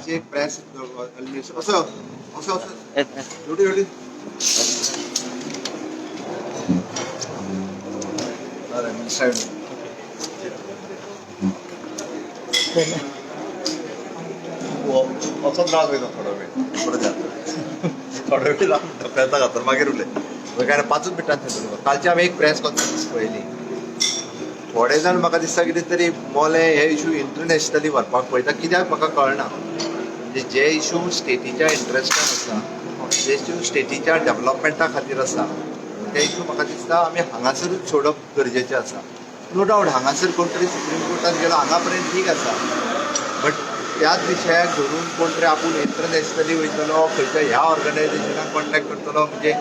कालची एक प्रेस असो असो असो एवढी एवढी असोच राग वयता थोडो वेळ, परत जाता थोडो वेळ धपल्याचा खातर मागीर उलय, कारण 5 मिनटां थंय. कालची आमी एक प्रेस कॉन्फरन्स पळयली. थोडे जाण म्हाका दिसता कितें तरी मोलें हे इशू इंटरनॅशनली व्हरपाक पळयता, कित्याक म्हाका कळना. म्हणजे जे इशू स्टेटीच्या इंट्रस्टान आसा, जे इशू स्टेटीच्या डेव्हलपमेंटा खातीर आसा, ते इशू म्हाका दिसता आमी हांगासरूच सोडप गरजेचें आसा. नो डावट हांगासर कोण तरी सुप्रीम कोर्टान गेलो हांगा पर्यंत ठीक आसा, बट त्याच विशयाक धरून कोण तरी आपूण इंटरनॅशनली वयतलो, खंयच्या ह्या ऑर्गनायझेशनाक कॉन्टॅक्ट करतलो, म्हणजे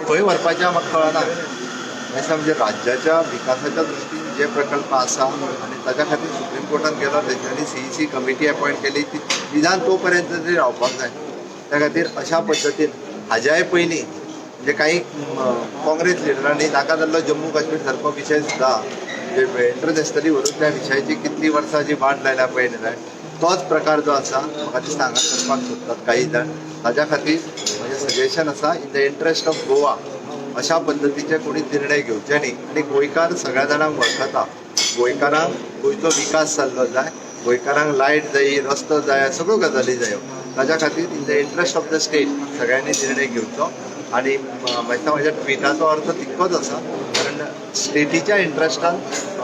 खंय व्हरपाचें म्हाका कळना. म्हणजे राज्याच्या विकासाच्या दृश्टीन जे प्रकल्प आसा आनी ताच्या खातीर सुप्रीम कोर्टान गेलो, तेंच्यांनी सीईसी कमिटी अपॉयंट केली, ती निदान तो पर्यंत तरी रावपाक जाय. त्या खातीर अशा पद्दतीन हाज्याय पयलीं म्हणजे काही काँग्रेस लिडरांनी नाका जाल्लो जम्मू काश्मीर सारको विशय सुद्दां म्हणजे इंटरनॅशनली व्हरून त्या विशयाची कितली वर्सां जी वाट लायल्या पळय न्ही, तोच प्रकार जो आसा म्हाका दिसता हांगा करपाक सोदतात काही जाण. ताज्या खातीर म्हजें सजेशन आसा, in the interest of Goa अशा पद्दतीचे कोणी निर्णय घेवचे न्ही. आनी गोंयकार सगळ्या जाणांक वळखता, गोंयकारांक गोंयचो विकास जाल्लो जाय, गोंयकारांक लायट जाय, रस्तो जाय, सगळ्यो गजाली जायो. ताज्या खातीर in the interest of the state सगळ्यांनी निर्णय घेवचो. आनी म्हाका म्हज्या ट्विटाचो अर्थ तितकोच आसा, कारण स्टेटीच्या इंट्रस्टान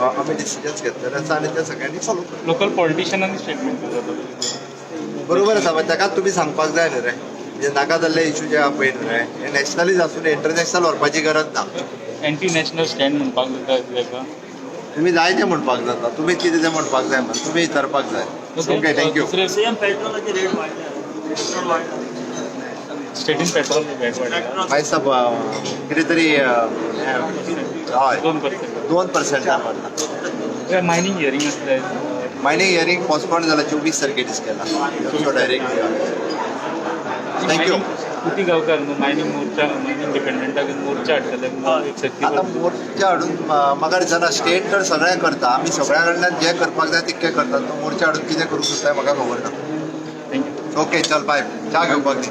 आमी डिसिजन्स घेतलेले आसा आनी ते सगळ्यांनी फॉलो करचे. लोकल पॉलिटिशियनांनी स्टेटमेंट दिला. बरोबर आसा, पण ताकाच तुमी सांगपाक जाय न्हू रे. म्हणजे नाका जाल्ले इशू जे आहा पळय न्हू रे, हे नॅशनलीज आसून इंटरनॅशनल व्हरपाची गरज ना. एंटी नॅशनल स्टँड म्हणपाक जाता ताका. तुमी जाय तें म्हणपाक जाता, तुमी कितें तें म्हणपाक जाय म्हण तुमी विचारपाक जाय. Okay, thank you. दुसरे सेम पेट्रोलाचे रेट वाडले, पेट्रोल वाडला. स्टेटीन पेट्रोल रेट वाडला. भाई साहब, कितें तरी हय. 2%. 2%न वाडला. मायनींग हियरींग आसलें. मायनींग हियरींग पोस्टपोन जाला, 24 तारखेर केला डायरेक्ट. Thank you. कृती गांवकार न्हू मायनींग मोर्चा, मायनींग डिपेंडंटाक मोर्चा हाडटले एक शक्ती. आता मोर्चा हाडून म्हाका दिसना. स्टेट तर सगळें करता, आमी सगळ्या कडल्यान जें करपाक जाय तितकें करतात. तो मोर्चा हाडून कितें करूंक सोदता म्हाका खबर ना. Thank you. Okay, चल, बाय. च्या घेवपाक दी.